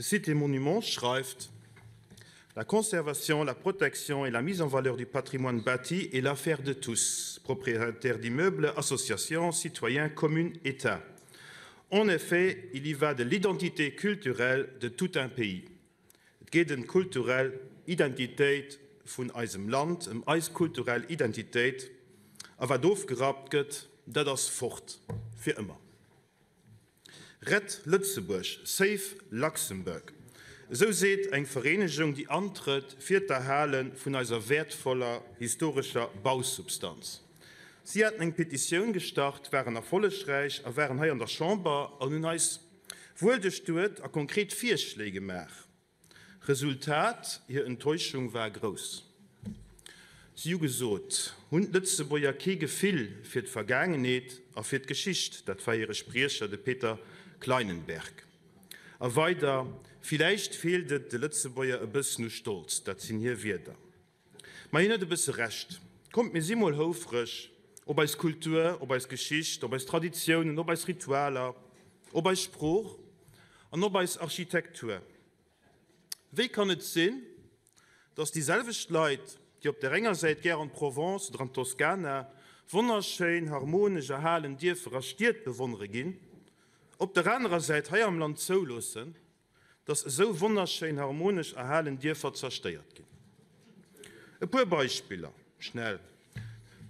Site des Monuments schreift, La conservation, la protection et la mise en valeur du patrimoine bâti est l'affaire de tous, propriétaires d'immeubles, associations, citoyens, communes, États. En effet, il y va de l'identité culturelle de tout un pays. Et geet ëm d'kulturell Identitéit vun eisem Land, ëm eis kulturell Identitéit. A wat ofgerappt gëtt, dat ass fort fir ëmmer. Rett Lëtzebuerg, Save Luxembourg, esou seet eng Vereenegung, déi antrëtt fir d'Erhale vun eiser wäertvoller historescher Bausubstanz. Si haten eng Petitioun gestart, waren erfollegräich a waren hei an der Chamber an hunn eis wuelduerchduet a konkret Virschléi gemaach. Resultat, Hir Enttäuschung war grouss. Si hu gesot, Hunn d'Lëtzebuerger kee Gefill fir d'Vergaangenheet a fir d'Geschicht? Dat war hire Spriecher, de Peter Kleinenberg. A weider, Villäicht feelt et de Lëtzebuerger e bëssen u Stolz. Dat sinn hir Wierder. Ma hien huet e bësse Recht. Kommt, mir si mol houfreg op eis Kultur, op eis Geschicht, op eis Traditiounen, op eis Ritualer, op eis Sprooch an op eis Architektur. Wéi kann et sinn, dass déi selwecht Leit, déi op der enger Säit gär an d'Provence oder an d'Toskana wonnerschéin harmonesch erhalen Dierfer a Stied bewonnere ginn, op der anerer Säit hei am Land zouloossen, dass esou wonnerschéin harmonesch erhalen Dierfer zerstéiert ginn. E puer Beispiller schnell,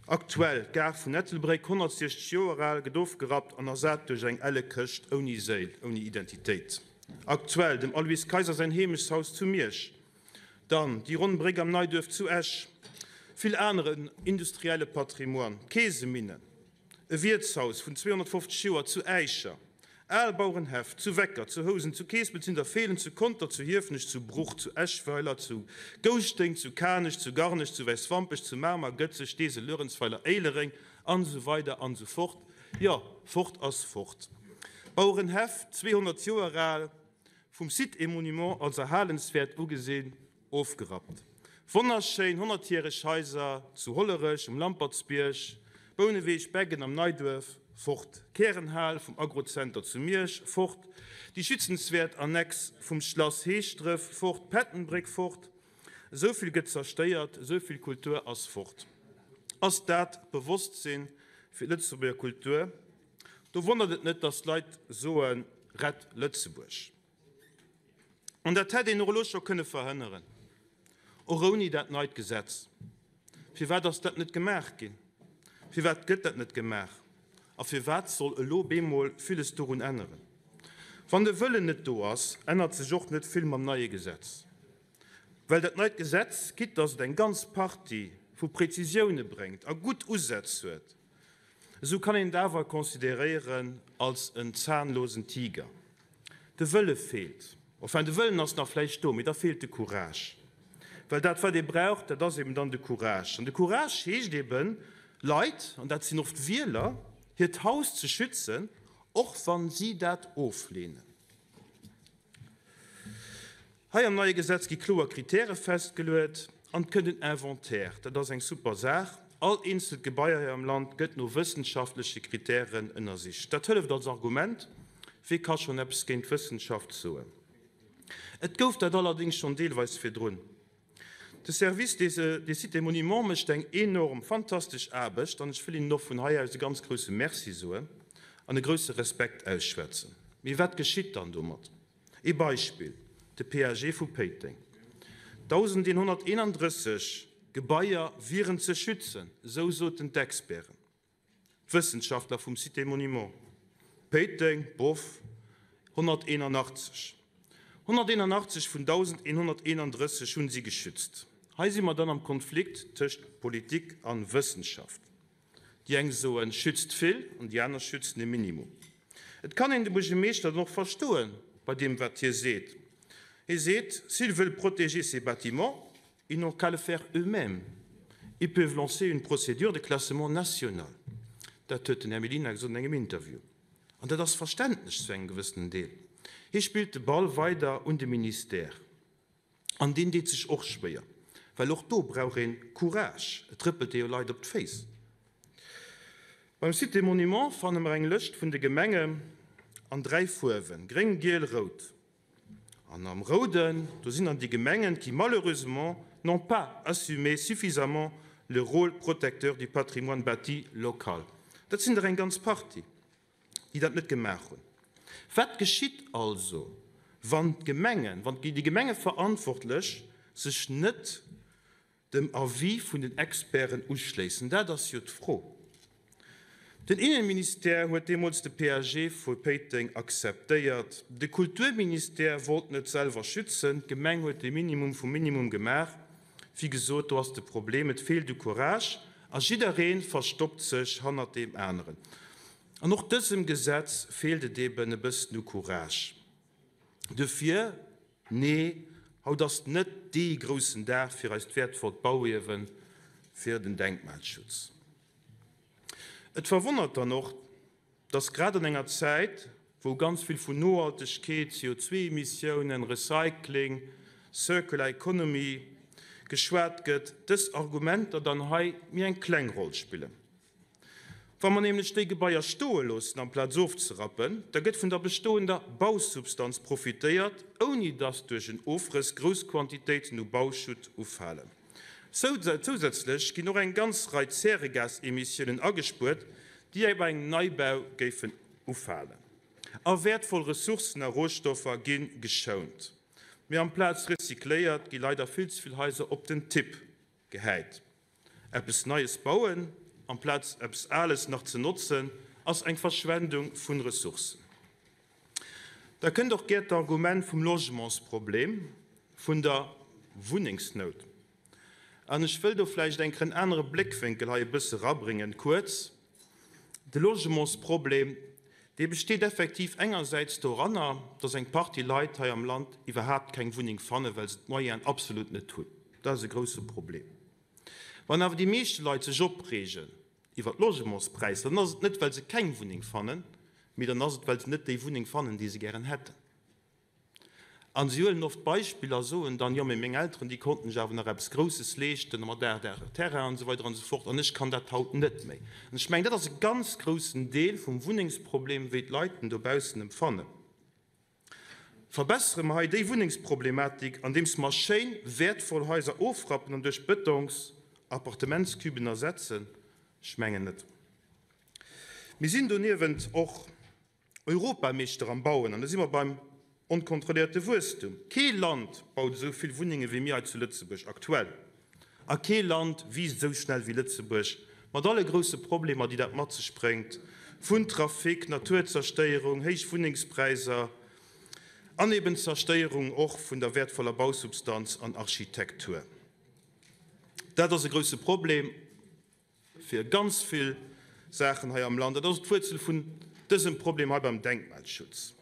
Aktuell, d'Gare vun Ettelbréck, 160 Joer al, gëtt ofgerappt an ersat duerch eng elle Këscht ouni Séil, ouni Identitéit. Aktuell, dem Aloyse Kayser säin Heemechtshaus zu Miersch. Dann déi ronn Bréck am Neiduerf zu Esch. Vill aneren industrielle Patrimoine, d'Keeseminnen. E Wiertshaus vun 250 Joer zu Äischer, al Bauerenhäff zu Wecker, zu Housen, zu Keespelt, zu Hinterfeelen, zu Conter, zu Hiefenech, zu Bruch, zu Eschweiler, zu Gouschteng, zu Kanech, zu Garnech, zu Wäiswampech, zu Mamer, Gëtzeg, Steesel, Luerenzweiler, Éilereng an esou weider an esou fort. Jo, fort ass fort. Bauerenhäff, 200 Joer al, vum Site et Monuments als erhalenswäert ugesinn, Ofgerappt. Wonnerschéin honnertjäreg Haiser zu Hollerech, um Lampertsbierg, Bouneweg, Beggen am Neiduerf, fort. D'Kärenhal vum Agrozenter zu Miersch, fort. Déi schützenswäert Annex vum Schlass Heeschdref, fort. D'Pettenbréck, fort. Esou vill gëtt zerstéiert, esou vill Kultur ass fort. Ass dat d'Bewosstsinn fir d'Lëtzebuerger Kultur? Do wonnert et net, datt d'Leit soen, Rett Lëtzebuerg! An dat hätt een och elo scho kënne verhënneren, och ouni dat neit Gesetz. Firwat ass dat net gemaach ginn? Firwat gëtt dat net gemaach? A firwat soll elo bemol villes dorun änneren? Wann de Wëllen net do ass, ännert sech och net vill mam neie Gesetz. Well dat neit Gesetz, quitte dass et eng ganz Partie vu Präzisioune bréngt a gutt Usätz huet, esou kann een et awer consideréieren als en zahnlosen Tiger. De Wëlle feelt. Enfin, de Wëllen ass nach vläicht do, mee da feelt de Courage. Well dat, wat ee brauch, dat ass eben dann de Courage. An de Courage heescht eben, Leit, an dat sinn oft Wieler, hiert Haus ze schützen, och wa si dat ofleenen. Hei am neie Gesetz gi kloer Kritäre festgeluet an et kënnt en Inventaire. Dat ass eng super Saach. All eenzelt Gebai hei am Land gëtt no wëssenschaftleche Kritären ënnersicht. Dat hëlleft als Argument. Wie ka schonn eppes géint d'Wëssenschaft soen? Et gouf dat allerdéngs schonn deelweis virdrun. De Service des Sites et Monuments mécht eng enorm fantastesch Aarbecht an ech wëll hinnen och vun hei aus e ganz grousse Merci soen an e grousse Respekt ausschwätzen. Mee wat geschitt dann domat? Ee Beispill, de PAG vu Péiteng. 1.131 Gebaier wieren ze schützen, esou soten d'Experten, d'Wëssenschaftler vum Sites et Monuments. Péiteng, bof, 181. 181 vun 1.131 hunn si geschützt. Hei si mer dann am Konflikt tëscht Politik a Wëssenschaft. Déi eng soen, schützt vill an déi aner schützen e Minimum. Et kann een de Buergermeeschter dann och verstoen bei deem wat hie seet. Hie seet, S'ils veulent protéger ces bâtiments, ils n'ont qu'à le faire eux-mêmes. Ils peuvent lancer une procédure de classement national. Dat huet den Här Mellina gesot an engem Interview. An dat ass verständlech zu engem gewëssenen Deel. Hie spillt de Ball weider un de Ministère. An deen deet sech och schwéier, well och do brauch ee Courage, et trëppelt ee jo Leit op d'Féiss. Beim Site des Monuments fanne mer eng Lëscht vun de Gemengen an 3 Fuerwen, gréng, giel, rout. An am Rouden, do sinn dann déi Gemengen, qui malheureusement n'ont pas assumé suffisamment le rôle protecteur du patrimoine bâti local. Dat sinn der eng ganz Partie, déi dat net gemaach hunn. Wat geschitt also, wann d'Gemengen, wann déi Gemengeverantwortlech sech net dem Avis vun den Experten uschléissen? Dat ass jo d'Fro. Den Innenministère huet deemools de PAG vu Péiteng akzeptéiert. De Kulturministère wollt net selwer schützen. D'Gemeng huet de Minimum vum Minimum gemaach. Wéi gesot, do ass de Problem, et feelt u Courage a jidderee verstoppt sech hannert deem aneren. An och dësem Gesetz feelt et eben e bëssen u Courage. Dofir, nee, haut ass net dee groussen Dag fir eist wäertvollt Bauierwen, fir den Denkmalschutz. Et verwonnert dann och, dass grad an enger Zäit, wou ganz vill vun Nohaltegkeet, CO2-Emissiounen, Recycling, Circular Economy geschwat gëtt, dës Argumenter dann hei méi eng kleng Roll spillen. Wa mer nämlech déi Gebaier stoe loossen amplaz ofzerappen, da gëtt vun der bestoender Bausubstanz profitéiert, ouni dass duerch en Ofrëss grouss Quantitéiten u Bauschutt ufalen. Zousätzlech ginn och eng ganz Rei Zäregasemissiounen agespuert, déi bei engem Neibau géifen ufalen. A wäertvoll Ressourcen a Rohstoffer gi geschount. Mee amplaz recycléiert, gi leider vill ze vill Haiser op den Tipp gehäit. Eppes Neies bauen, amplaz eppes Ales nach ze notzen, ass eng Verschwendung vun Ressourcen. Da kënnt och gär d'Argument vum Logementsproblem, vun der Wunnengsnout. An ech wëll do vläicht eng Kéier en anere Bléckwénkel hei e bësse rabréngen, kuerz. De Logementsproblem, dee besteet effektiv engersäits doranner, dass eng Partie Leit hei am Land iwwerhaapt keng Wunneng fannen, well se d'Moyenen absolut net hunn. Dat ass e grousse Problem. Wann awer déi meeschte Leit sech opreegen iwwer d'Logementspräisser, dann ass et net, well se keng Wunneng fannen, mee dann ass et, well se net déi Wunneng fannen, déi se gären hätten. A si huelen oft Beispiller a soen dann, jo, mee meng Elteren, déi konnten sech awer nach eppes Grousses leeschten a mat 8 Ar Terrain an esou weider an esou fort, an ech kann dat haut net méi. An ech mengen, dat ass e ganz groussen Deel vum Wunnengsproblem, wéi d'Leit en dobaussen empfannen. Verbessere mer hei déi Wunnengsproblematik, andeems mer schéin, wäertvoll Haiser ofrappen an duerch Bëtongs Appartementscuben ersetzen? Ech mengen net. Mir sinn doniewent och Europameeschter am Bauen, an da si mer beim onkontrolléierte Wuesstum. Kee Land baut esou vill Wunnenge wéi mir hei zu Lëtzebuerg aktuell. A kee Land wiisst esou schnell wéi Lëtzebuerg, mat alle grousse Problemer, déi dat mat sech bréngt, vun Trafic, Naturzerstéierung, héich Wunnengspräiser an eben d'Zerstéierung och vun der wäertvoller Bausubstanz an Architektur. Dat ass e grousse Problem fir ganz vill Saachen hei am Land. Dat ass och d'Wuerzel vun dësem Problem hei beim Denkmalschutz.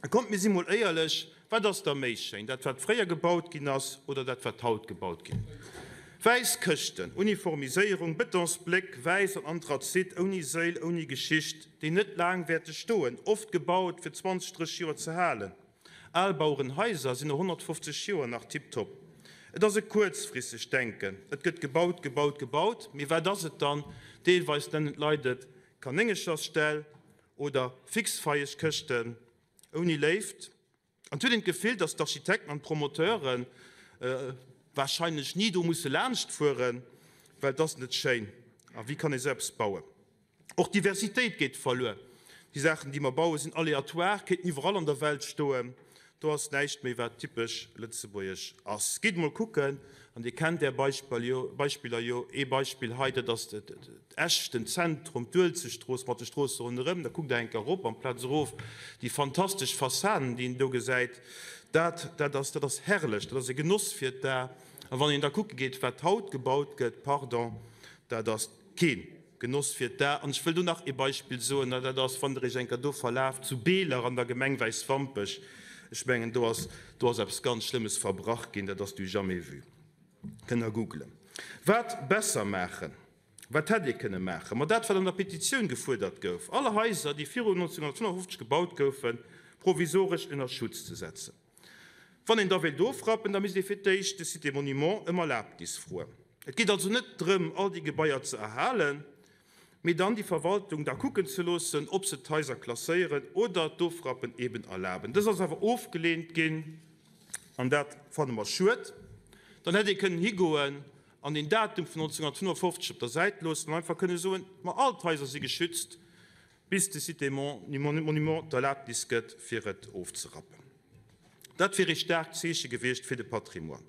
A kommt, mir si mol éierlech, Wat ass da méi schéin, dat wat fréier gebaut ginn ass oder dat wat haut gebaut ginn? Wäiss Këschten, Uniformiséierung, Betonsbléck, wäiss an Anthrazit, ouni Séil, ouni Geschicht, déi net laang wäerte stoen, oft gebaut fir 20, 30 Joer ze halen. Al Bauerenhaiser sinn no 150 Joer nach tiptop. Et ass e kuerzfristegt Denken, et gëtt gebaut, gebaut, gebaut, mee wat ass et dann? Deelweis nennen d'Leit et Kanéngechersställ, Oder fixfeieg Këschten ouni Léift. An et huet een d'Gefill, datt d'Architekten an d'Promoteure warscheinlech ni do musse laanscht fueren, well et ass net schéin. A wéi kann ee sou eppes bauen? Och d'Diversitéit geet verluer. Déi Saachen, déi mer bauen, sinn aléatoire, kéinten iwwerall an der Welt stoen. Do ass näischt méi, wat typesch lëtzebuergesch ass. Gitt emol kucken, an Dir kennt Är Beispiller jo. Ee Beispill hei, dat ass Esch, den Zentrum, d'Uelzechtstrooss mat de Stroosse ronderëm. Da kuckt Der eng Kéier erop amplaz erof, déi fantastesch Fassaden, déi een do gesäit. Dat, dat ass, dat ass herrlech, dat ass e Genoss fir d'A. A wann een da kucke geet, wat haut gebaut gëtt, pardon, dat ass kee Genoss fir d'A. An ech wëll do nach ee Beispill soen, an dat ass, wann Der Iech eng Kéier do verlaaft, zu Beeler an der Gemeng Wäiswampech, ech mengen, do ass, do ass eppes ganz Schlëmmes verbrach ginn, dat ass du jamais vu. Kënnt Der googlen. Wat besser maachen? Wat hätt ee kënne maachen? Ma dat, wat an der Petitioun gefuerdert gouf, all Haiser, déi viru 1955 gebaut goufen, provisoresch ënner Schutz ze setzen. Wann een da wéilt ofrappen, da misst ee fir d'éischt de Site des Monuments ëm Erlabnis froen. Et geet also net drëm, all déi Gebaier ze erhalen. Mee dann déi Verwaltung da kucken ze loossen, ob se d'Haiser klasséieren oder d'Ofrappen eben erlaben. Dës ass awer ofgeleent ginn an dat fanne mer schued. Dann hätt ee kënnen higoen an den Datum vun 1955 op der Säit loossen an einfach kënne soen, ma all d'Haiser si geschützt, bis de Site des Monuments d'Erlaabnis gëtt, fir et ofzerappen. Dat wier ee staarkt Zeeche gewiescht fir de Patrimoine.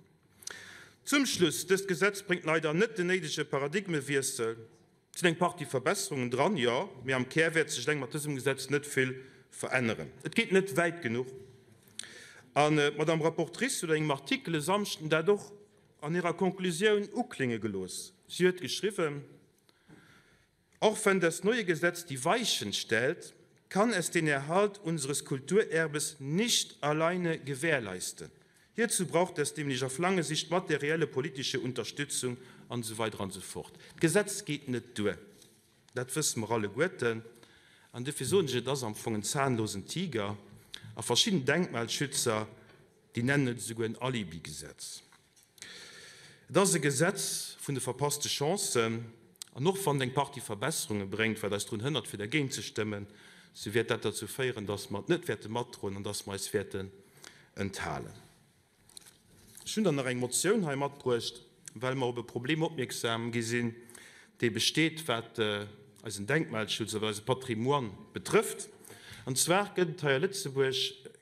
Zum Schluss, Dëst Gesetz bréngt leider net den néidege Paradigmewiessel. Et sinn eng Partie Verbesserungen dran, jo, mee am Kär wäert sech eleng mat dësem Gesetz net vill veränneren. Et geet net wäit genuch. An d'Madame Rapportrice huet an engem Artikel e Samschden dat och an hirer Konklusioun uklénge gelooss. Si huet geschriwwen, Auch wenn das neue Gesetz die Weichen stellt, kann es den Erhalt unseres Kulturerbes nicht alleine gewährleisten. Hierzu braucht es nämlich auf lange Sicht materielle politische Unterstützung an esou weider an esou fort. D'Gesetz geet net duer, dat wësse mer alleguerten. An dofir soen ech, et ass am Fong en zahnlosen Tiger. A verschidden Denkmalschützer, déi nennen et esouguer en Alibi-Gesetz. Et ass e Gesetz vun de verpasste Chancen. An och wann et eng Partie Verbesserunge bréngt, wat eis drun hënnert fir dergéint ze stëmmen, sou wäert dat derzou féieren, dass mer et net wäerte matdroen an dass mer eis wäerten enthalen. Ech hunn dann nach eng Motioun hei matbruecht, well mer op e Problem opmierksam gi sinn, dee besteet, wat eisen Denkmalschutz oder eise Patrimoine betrëfft. An zwar gëtt et hei a Lëtzebuerg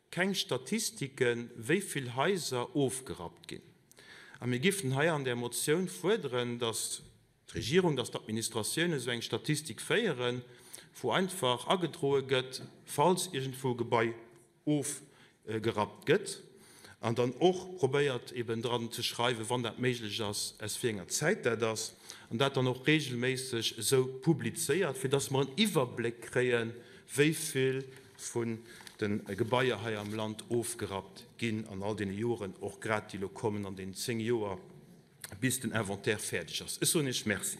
keng Statistiken, wéi vill Haiser ofgerappt ginn. A mir giffen hei an där Motioun fuerderen, dass d'Regierung, dass d'Administratioun esou eng Statistik féieren, wou einfach agedroe gëtt, falls iergendwou e Gebai ofgerappt gëtt, an dann och probéiert eben dran ze schreiwen, wann dat méiglech ass, aus wéi enger Zäit dat ass, an dat dann och regelméisseg esou publizéiert, fir dass mer en Iwwerbléck kréien, wéi vill vun de Gebaier hei am Land ofgerappt ginn an all deene Joren, och grad déi elo kommen an deenen 10 Joer, bis den Inventaire fäerdeg ass. Ech soen Iech Merci.